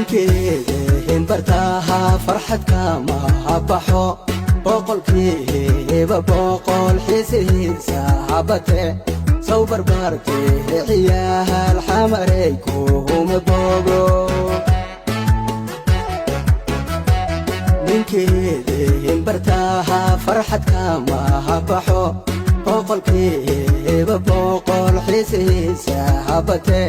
Ninkeedin bartaaha farxad kama baxo, 100% xiisihiisa habate. Saw barbaartee ciyaal Xamarey kuma bogo. Ninkeedin bartaaha farxad kama baxo, 100% xiisihiisa habate.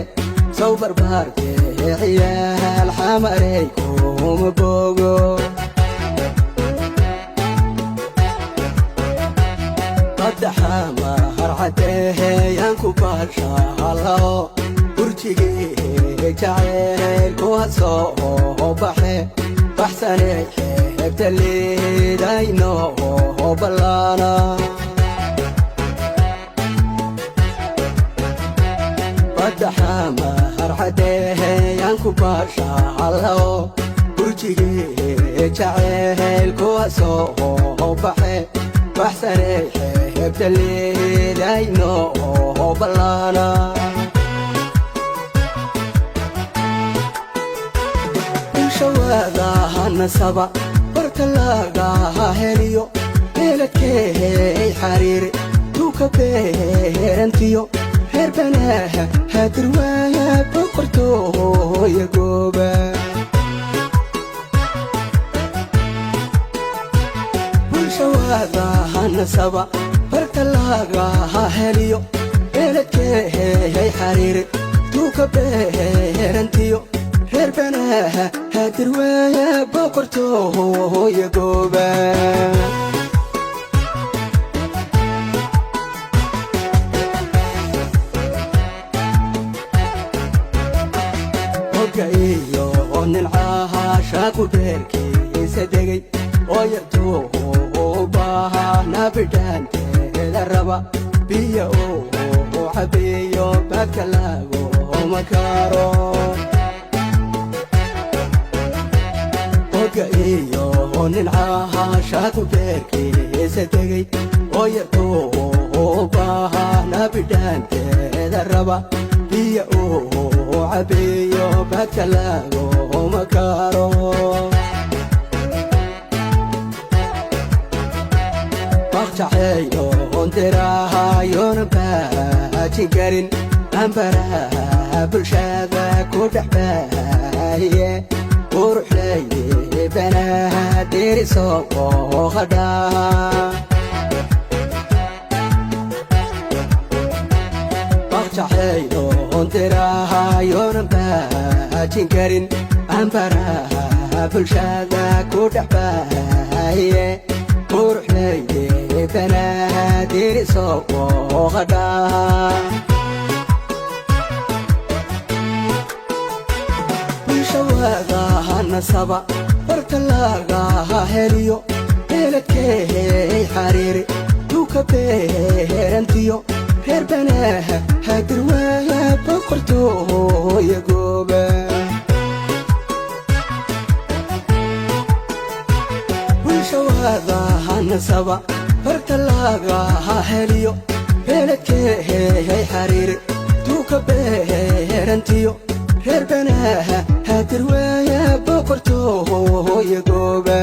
Saw barbaartee ciyaal Xamarey kuma bogo. Qadaxama harcadeeyaan ku baashaalao, burjigii jaceyl kuha soo baxe. Baxsaney xeebta liidayno ballaana. Badaxama harcadeeyaan ku baashaalao, burjigii jaceyl kuha soo baxe. Baxsaney xeebta liidayno ballaana. Bulshawaadaha nasaba barta lagaha heliyo, beeladkeey xariiri tuuka beerantiyo, reer banaaha hadirwaaha boqortooya gooba. Bulshawaadaha nasaba barta lagaha heliyo, beeladkeey xariiri tuuka beerantiyo, reer banaaha hadirwaaya boqortooya gooba. Hogga iyo nincaha shaaku beerkiisa degay oo yartuu u baahana bidhaanteeda raba, biyo uu cabiyo baadka laguma karo. Hogga iyo nincaha shaaku beerkiisa degay oo yartuu u baahana bidhaanteeda raba, biyo uu cabiyo baadka laguma karo. Baqjaceeyoon dirahayona baajin karin ambaraha bulshada ku dhex baahiye, quruxleydi banaha diriso qadhaha. Baqjaceeyoon dirahayona baajin karin ambaraha bulshada ku dhex baahiye, quruxleydi banaha diriso qadhaha. Bulshawaadaha nasaba barta lagaha heliyo, beeladkeey xariiri tuuka beerantiyo, reer banaaha hadirwaaha boqortooya gooba. Bulshawaadaha nasaba barta lagaha heliyo, beeladkeey xariiri tuuka beerantiyo, reer banaaha hadirwaaya boqortooya gooba.